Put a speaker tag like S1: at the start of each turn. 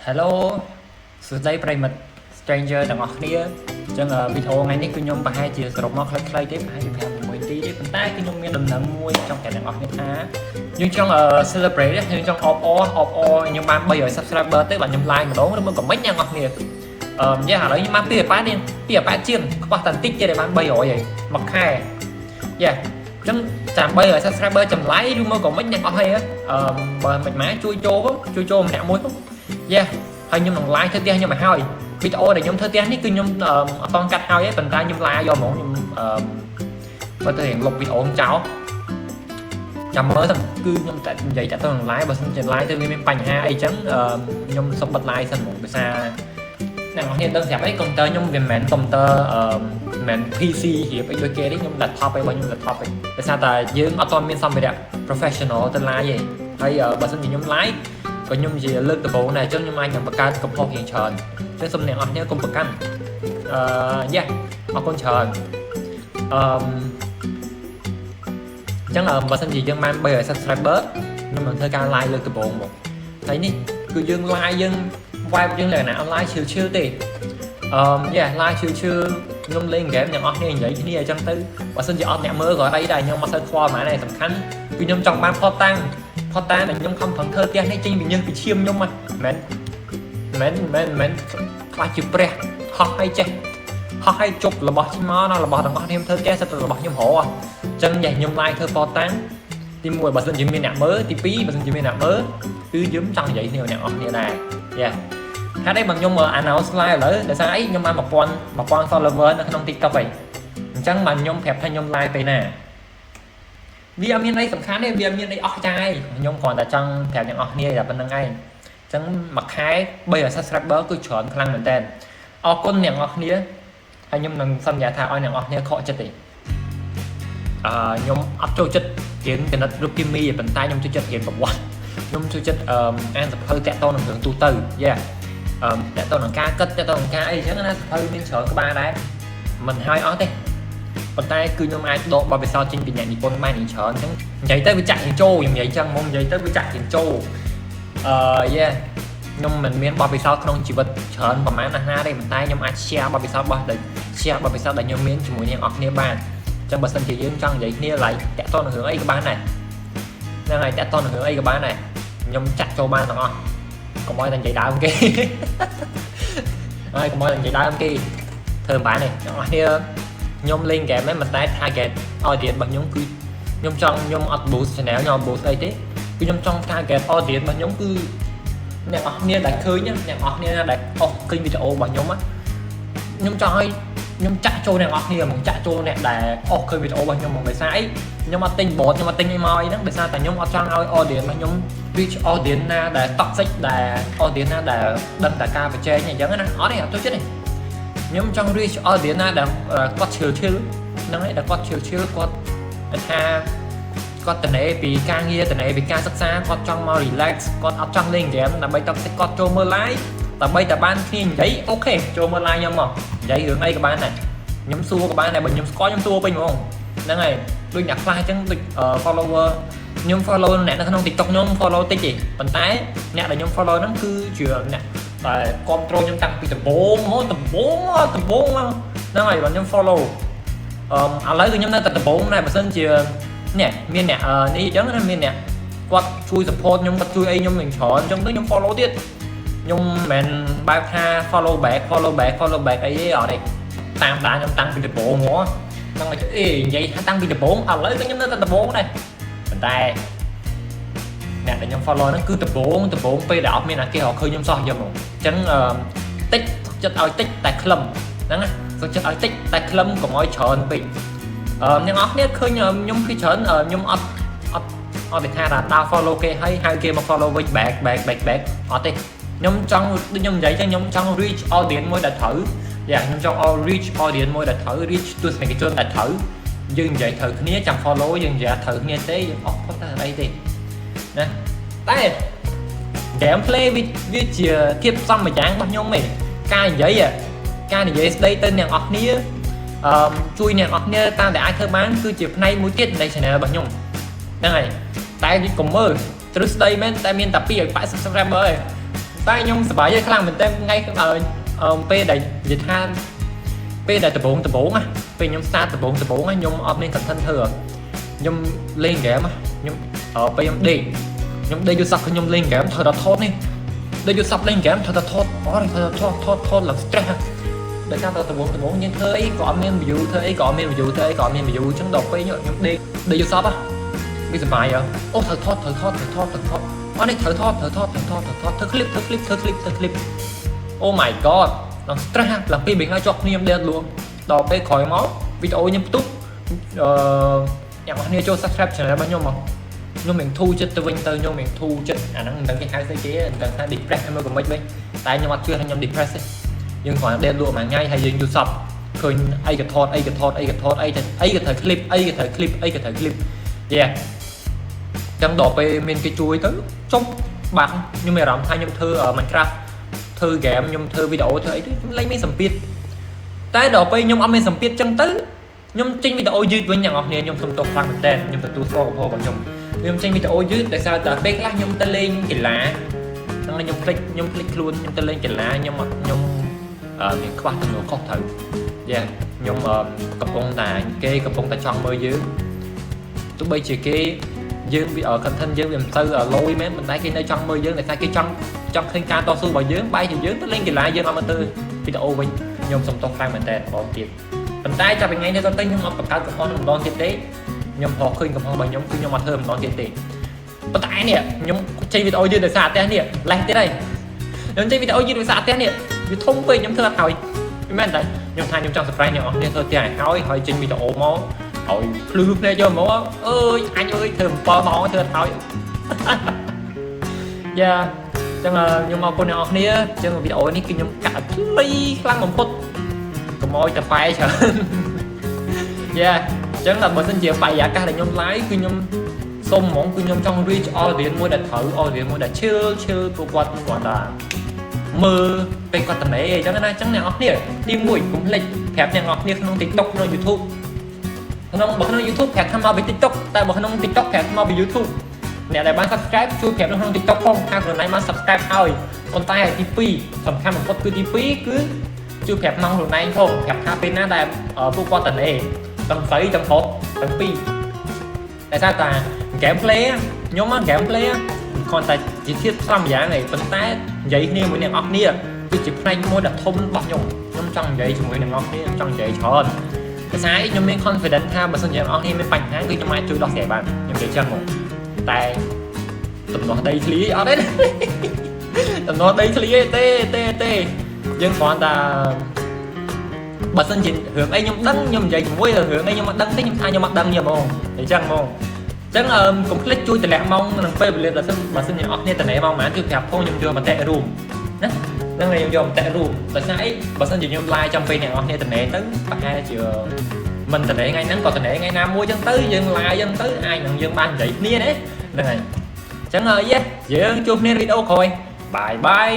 S1: Hello សួស្តីប្រិយមិត្ត stranger ទាំងអស់គ្នា។អញ្ចឹងវីដេអូថ្ងៃនេះគឺខ្ញុំប្រហែលជាសរុបមកខ្លីៗទេប្រហែលជា5 6នាទីទេប៉ុន្តែគឺខ្ញុំមានដំណឹងមួយចង់ប្រាប់អ្នកទាំងអស់គ្នាថាយើងចង់ celebrate យើងចង់អបអរអបអរខ្ញុំបាន300 subscriber ទៅបាទខ្ញុំ live ម្ដងឬមកក៏មិនអ្នកទាំងអស់គ្នា។យ៉ាឥឡូវខ្ញុំបាន280នេះ280ជាងខ្វះតែបន្តិចទៀតឲ្យបាន300ហើយមួយខែយ៉ាអញ្ចឹងចាំ300 subscriber ចម្លៃឬមកក៏មិនអ្នកអស់ហើយអឺបើមិនមកជួយចូលជួយចូលម្នាក់មួយផងយ៉ាហើយខ្ញុំនឹង live ធ្វើផ្ទះខ្ញុំឲ្យហើយវីដេអូដែលខ្ញុំធ្វើផ្ទះនេះគឺខ្ញុំអត់តកាត់ហើយទេប៉ុន្តែខ្ញុំ live យកហ្មងខ្ញុំអឺបើទៅរៀងលុបវីដេអូចោលចាំមើលទៅគឺខ្ញុំតែនិយាយតាក់ទងនឹង live បើសិនជា live ទៅវាមានបញ្ហាអីចឹងខ្ញុំសុំបិទ live សិនហ្មងដោយសារអ្នកនរគ្នាដឹងស្រាប់អីកុំព្យូទ័រខ្ញុំវាមិនមែនកុំព្យូទ័រអឺមិនមែន PC រៀបអីដូចគេទេខ្ញុំ laptop ឯរបស់ខ្ញុំ laptop ឯងដោយសារតែយើងអត់ទាន់មានសម្ភារៈ professional ទៅ live ទេហើយបើសិនជាខ្ញុំ live ក៏ខ្ញុំជាលើកដំបូងដែរអញ្ចឹងខ្ញុំអាចនឹងបង្កើតកំហុសរៀងច្រើនអញ្ចឹងសូមអ្នកនរគ្នាកុំប្រកាន់អឺយ៉ាអរគុណច្រើនអឺអញ្ចឹងបើសិនជាយើងបាន300 subscriber ខ្ញុំនឹងធ្វើការ live លើកដំបូងមកហើយនេះគឺយើង live យើង vibe យើងលក្ខណៈ online ឈឺឈឺទេយ៉ា live ឈឺឈឺខ្ញុំលេង game ទាំងអស់គ្នានិយាយគ្នាអញ្ចឹងទៅបើសិនជាអត់អ្នកមើលក៏អត់អីដែរខ្ញុំអត់សូវខ្វល់ហ្មងដែរសំខាន់គឺខ្ញុំចង់បានផតតាំងផតតាំងដែលខ្ញុំខំប្រឹងធ្វើផ្ទះនេះចេញពីញើសពីឈាមខ្ញុំហ្នឹងមិនមែនមិនមែនខ្លាចជាព្រះហោះឲ្យចេះហោះឲ្យជប់របស់ចេញមកណារបស់ទាំងអស់គ្នាធ្វើផ្ទះសិតតែរបស់ខ្ញុំរកអញ្ចឹងយ៉ាខ្ញុំ live ធ្វើផតតាំងទី1បើសិនជាមានអ្នកមើលទី2បើសិនជាមានអ្នកមើលគឺយើងចង់និយាយគ្នាអ្នកអស់គ្នាដែរយ៉ាហេតុអីបើខ្ញុំ announce live ឥឡូវដោយសារអីខ្ញុំបាន1000 1000 follower នៅក្នុង TikTok ឯងអញ្ចឹងបានខ្ញុំប្រាប់ថាខ្ញុំ live ពេលណាវាអត់មានអីសំខាន់ទេវាអត់មានអីអស់ចាយខ្ញុំគ្រាន់តែចង់ប្រាប់អ្នកនរគ្នាតែប៉ុណ្្នឹងឯងអញ្ចឹងមួយខែ300 subscriber គឺច្រើនខ្លាំងមែនតើអរគុណអ្នកនរគ្នាហើយខ្ញុំនឹងសន្យាថាឲ្យអ្នកនរគ្នាខកចិត្តទេខ្ញុំអត់ចូលចិត្តរៀនគណិតរូបគីមីទេប៉ុន្តែខ្ញុំចូលចិត្តរៀនប្រវត្តិខ្ញុំចូលចិត្តអឺអានសៀវភៅតាក់ទងនឹងរឿងទូទៅយ៉ាតាក់ទងនឹងការគិតតាក់ទងនឹងការអីចឹងណាសៀវភៅមានច្រើនក្បាលដែរមិនហើយអស់ទេប៉ុន្តែគឺខ្ញុំអាចដកបទពិសោធន៍ចេញពីអ្នកនិពន្ធបានយ៉ាងច្រើនអញ្ចឹងនិយាយទៅវាចាក់ជាងចូលខ្ញុំនិយាយចឹងមកនិយាយទៅវាចាក់ជាងចូលយ៉ាខ្ញុំមិនមានបទពិសោធន៍ក្នុងជីវិតច្រើនប្រហែលណាស់ណាទេប៉ុន្តែខ្ញុំអាច share បទពិសោធន៍របស់ដែល share បទពិសោធន៍ដែលខ្ញុំមានជាមួយអ្នកនរគ្នាបានអញ្ចឹងបើសិនជាយើងចង់និយាយគ្នា like តាក់ទងនឹងរឿងអីក៏បានដែរហ្នឹងហើយតាក់ទងនឹងរឿងអីក៏បានដែរខ្ញុំចាក់ចូលបានទាំងអស់កុំឲ្យតែនិយាយដើមគេ ហើយកុំឲ្យតែនិយាយដើមគេធ្វើមិនបានទេអ្នកនរគ្នាខ្ញុំលេងហ្គេមហ្នឹងមិនតែ target audience របស់ខ្ញុំគឺខ្ញុំចង់ខ្ញុំអត់ boost channel ខ្ញុំអត់ boost អីទេគឺខ្ញុំចង់ target audience របស់ខ្ញុំគឺអ្នកនរគ្នាដែលឃើញអ្នកនរគ្នាដែលអស់ឃើញវីដេអូរបស់ខ្ញុំខ្ញុំចង់ឲ្យខ្ញុំចាក់ចូលអ្នកនរគ្នាហ្មងចាក់ចូលអ្នកដែលអស់ឃើញវីដេអូរបស់ខ្ញុំហ្មងដោយសារអីខ្ញុំអត់ទិញ bot ខ្ញុំអត់ទិញអីមកអីហ្នឹងដោយសារតែខ្ញុំអត់ចង់ឲ្យ audience របស់ខ្ញុំ reach audience ណាដែល toxic ដែល audience ណាដែលដឹងតែការប្រជែងអញ្ចឹងណាអត់ទេអត់ចូលចិត្តទេខ្ញុំចង់ reach audience ណាដែលគាត់ chill chill ហ្នឹងឯងដែលគាត់ chill chill គាត់ថាគាត់តនេពីការងារតនេពីការសិក្សាគាត់ចង់មក relax គាត់អត់ចង់លេង game ដើម្បី toxic គាត់ចូលមើល live ដើម្បីតែបានគ្នានិយាយ OK ចូលមើល live ខ្ញុំមកនិយាយរឿងអីក៏បានដែរខ្ញុំសួរក៏បានដែរបើខ្ញុំស្គាល់ខ្ញុំសួរពេញហ្មងហ្នឹងហើយដូចអ្នកខ្លះអញ្ចឹងដូច follower ខ្ញុំ follow អ្នកនៅក្នុង TikTok ខ្ញុំ follow តិចទេប៉ុន្តែអ្នកដែលខ្ញុំ follow ហ្នឹងគឺជាអ្នកដែលគ្រប់គ្រងខ្ញុំតាំងពីដំបូងមកដំបូងមកដំបូងមកហ្នឹងហើយបើខ្ញុំ follow ឥឡូវគឺខ្ញុំនៅតែដំបូងដែរបើសិនជានេះមានអ្នកនេះអញ្ចឹងណាមានអ្នកគាត់ជួយ support ខ្ញុំគាត់ជួយអីខ្ញុំនឹងច្រើនអញ្ចឹងទៅខ្ញុំ follow ទៀតខ្ញុំមិនមែនបែបថា follow back follow back follow back អីទេអត់ទេតាមដានខ្ញុំតាំងពីដំបូងហ្មងហ្នឹងហើយអេនិយាយថាតាំងពីដំបូងឥឡូវក៏ខ្ញុំនៅតែដំបូងដែរប៉ុន្តែអ្នកដែលខ្ញុំ follow ហ្នឹងគឺដំបូងដំបូងពេលដែលអត់មានអាគេរកឃើញខ្ញុំសោះយកហ្មងអញ្ចឹងតិចចិត្តឲ្យតិចតែខ្លឹមហ្នឹងណាសុខចិត្តឲ្យតិចតែខ្លឹមកុំឲ្យច្រើនពេកអ្នកនរគ្នាឃើញខ្ញុំពីច្រើនខ្ញុំអត់អត់អត់ទេថាដើរ follow គេហើយហៅគេមក follow វិញ back back back back អត់ទេខ្ញុំចង់ដូចខ្ញុំនិយាយចឹងខ្ញុំចង់ reach audience មួយដែលត្រូវយ៉ាខ្ញុំចង់ reach audience មួយដែលត្រូវ reach ទស្សនិកជនដែលត្រូវយើងនិយាយត្រូវគ្នាចាំ follow យើងនិយាយត្រូវគ្នាទេយើងអស់ផុតតែអីទេណាតែ gameplay វាជាធៀបផ្សំមួយយ៉ាងរបស់ខ្ញុំឯងការនិយាយការនិយាយស្ដីទៅអ្នកនរគ្នាជួយអ្នកនរគ្នាតាមដែលអាចធ្វើបានគឺជាផ្នែកមួយទៀតនៃ channel របស់ខ្ញុំហ្នឹងហើយតែវាកុំមើលទ្រឹស្ដីមែនតែមានតែ280 subscriber ឯង តែខ្ញុំសប្បាយខ្លាំងមែនតើថ្ងៃអឺពេលដែលនិយាយថាពេលដែលដំបងដំបងណាពេលខ្ញុំ start ដំបងដំបងណាខ្ញុំអត់មាន content ធ្វើខ្ញុំលេង game ខ្ញុំពេលខ្ញុំដេកខ្ញុំដេកយូរសោះខ្ញុំលេង game ត្រូវតែថតនេះដេកយូរសោះលេង game ត្រូវតែថតអត់ត្រូវតែថតថតថតឡើង stress ដោយសារតែដំបងដំបងយើងធ្វើអីក៏អត់មាន view ធ្វើអីក៏អត់មាន view ធ្វើអីក៏អត់មាន view អញ្ចឹងដល់ពេលខ្ញុំដេកដេកយូរសោះវាសប្បាយអូត្រូវថតត្រូវថតត្រូវថតត្រូវថតអត់នេះត្រូវថតត្រូវថតត្រូវថតត្រូវថតធ្វើ clip ធ្វើ clip ធ្វើ clip ធ្វើ clip Oh my god ឡើង stress ឡើងពីរបីថ្ងៃជាប់គ្នាមិនដេកលក់ដល់ពេលក្រោយមកវីដេអូខ្ញុំផ្ទុះអឺអ្នកនរគ្នាចូល subscribe channel របស់ខ្ញុំមកខ្ញុំមិនធូរចិត្តទៅវិញទៅខ្ញុំមិនធូរចិត្តអាហ្នឹងមិនដឹងគេហៅស្អីគេមិនដឹងថា depress ហើយមកក៏មិនវិញតែខ្ញុំអត់ជឿថាខ្ញុំ depress ទេយើងគ្រាន់តែដេកលក់មួយថ្ងៃហើយយើងយល់សពឃើញអីក៏ថតអីក៏ថតអីក៏ថតអីទៅអីក៏ត្រូវ clip អីក៏ត្រូវ clip អីក៏ត្រូវ clip yeah ចឹងដល់ពេលមានគេជួយទៅចុំបាត់ខ្ញុំមានអារម្មណ៍ថាខ្ញុំធ្វើ Minecraft ធ្វើ game ខ្ញុំធ្វើវីដេអូធ្វើអីទៅខ្ញុំលែងមានសម្ពាធតែដល់ពេលខ្ញុំអត់មានសម្ពាធចឹងទៅខ្ញុំចេញវីដេអូយឺតវិញអ្នកនរគ្នាខ្ញុំសុំទោសខ្លាំងមែនតើខ្ញុំទទួលស្គាល់កំហុសរបស់ខ្ញុំខ្ញុំចេញវីដេអូយឺតដោយសារតែពេលខ្លះខ្ញុំទៅលេងកីឡាហ្នឹងខ្ញុំភ្លេចខ្ញុំភ្លេចខ្លួនខ្ញុំទៅលេងកីឡាខ្ញុំខ្ញុំមានខ្វះទំនួលខុសត្រូវ yeah ខ្ញុំកំពុងតែគេកំពុងតែចង់មើលយើងទោះបីជាគេយើងវា content យើងវាមិនសូវលយមែនប៉ុន្តែគេនៅចង់មើលយើងដោយសារគេចង់ចង់ឃើញការតស៊ូរបស់យើងបែរជាយើងទៅលេងកីឡាយើងអត់មកទៅវីដេអូវិញខ្ញុំសុំទោសខ្លាំងមែនតើបងទៀតប៉ុន្តែចាប់ពីថ្ងៃនេះទៅខ្ញុំអត់បង្កើតកំហុសម្ដងទៀតទេខ្ញុំរកឃើញកំហុសរបស់ខ្ញុំគឺខ្ញុំអត់ធ្វើម្ដងទៀតទេប៉ុន្តែនេះខ្ញុំចេញវីដេអូយឺតដោយសារផ្ទះនេះលេះទៀតហើយខ្ញុំចេញវីដេអូយឺតដោយសារផ្ទះនេះវាធំពេកខ្ញុំធ្វើអត់ហើយមិនមែនតែខ្ញុំថាខ្ញុំចង់ surprise អ្នកនរគ្នាធ្វើផ្ទះឲ្យហើយហើយចេញវីដេអូមកឲ្យភ្លឺភ្នែកយកមកអើយអញអើយធ្វើ7ម៉ោងធ្វើអត់ហើយ yeah ចឹងខ្ញុំអរគុណអ្នកនរគ្នាចឹងវីដេអូនេះគឺខ្ញុំកាត់ខ្លីខ្លាំងបំផុតកុំឲ្យតែប៉ែច្រើន yeah ចឹងបើសិនជាបរិយាកាសដែលខ្ញុំ live គឺខ្ញុំសុំហ្មងគឺខ្ញុំចង់ reach audience មួយដែលត្រូវ audience មួយដែល chill chill ពួកគាត់គាត់ថាមើលពេលគាត់តំណេអញ្ចឹងណាអញ្ចឹងអ្នកនរគ្នាទី1កុំភ្លេចប្រាប់អ្នកនរគ្នាក្នុង TikTok ក្នុង YouTube ក្នុងបើក្នុង YouTube ប្រាប់ថាមកពី TikTok តែបើក្នុង TikTok ប្រាប់ថាមកពី YouTube អ្នកដែលបាន subscribe ជួយប្រាប់នៅក្នុង TikTok ផងថាខ្លួនឯងបាន subscribe ហើយប៉ុន្តែទី2សំខាន់បំផុតគឺទី2គឺជួយប្រាប់ម៉ោងខ្លួនឯងផងប្រាប់ថាពេលណាដែលពួកគាត់តនេទាំងស្រីទាំងប្រុសទាំងពីរតែថាតា gameplay ខ្ញុំមក gameplay គ្រាន់តែជាធាតុផ្សំយ៉ាងឯងប៉ុន្តែនិយាយគ្នាមួយអ្នកនរគ្នាគឺជាផ្នែកមួយដ៏ធំរបស់ខ្ញុំខ្ញុំចង់និយាយជាមួយអ្នកនរគ្នាខ្ញុំចង់និយាយច្រើនភាសាអីខ្ញុំមាន confidence ថាបើសិនជាអ្នកនរគ្នាមានបញ្ហាគឺខ្ញុំអាចជួយដោះស្រាយបានខ្ញុំនិយាយចឹងហ្មងតែទំនាស់ដីធ្លីអត់ទេ ទំនាស់ដីធ្លីទេទេទេយើងគ្រាន់តែបើសិនជារឿងអីខ្ញុំដឹងខ្ញុំនិយាយជាមួយរឿងអីខ្ញុំអត់ដឹងទេខ្ញុំថាខ្ញុំអត់ដឹងទេហ្មងអញ្ចឹងហ្មងអញ្ចឹងអឺកុំភ្លេចជួយតម្លាក់ម៉ោងនឹងពេលវេលាបើសិនជាអស់គ្នាតនេម៉ោងប៉ុន្មានគឺប្រាប់ផងខ្ញុំយកមតិរួមណាហ្នឹងហើយខ្ញុំយកមតិរួមដោយសារអីបើសិនជាខ្ញុំ live ចំពេលអ្នកនរគ្នាតនេទៅប្រហែលជាមិនតនេថ្ងៃហ្នឹងក៏តនេថ្ងៃណាមួយអញ្ចឹងទៅយើង live អញ្ចឹងទៅអាចនឹងយើងបាននិយាយគ្នាណាហ្នឹងហើយអញ្ចឹងយេយើងជួបគ្នាវីដេអូក្រោយ bye bye.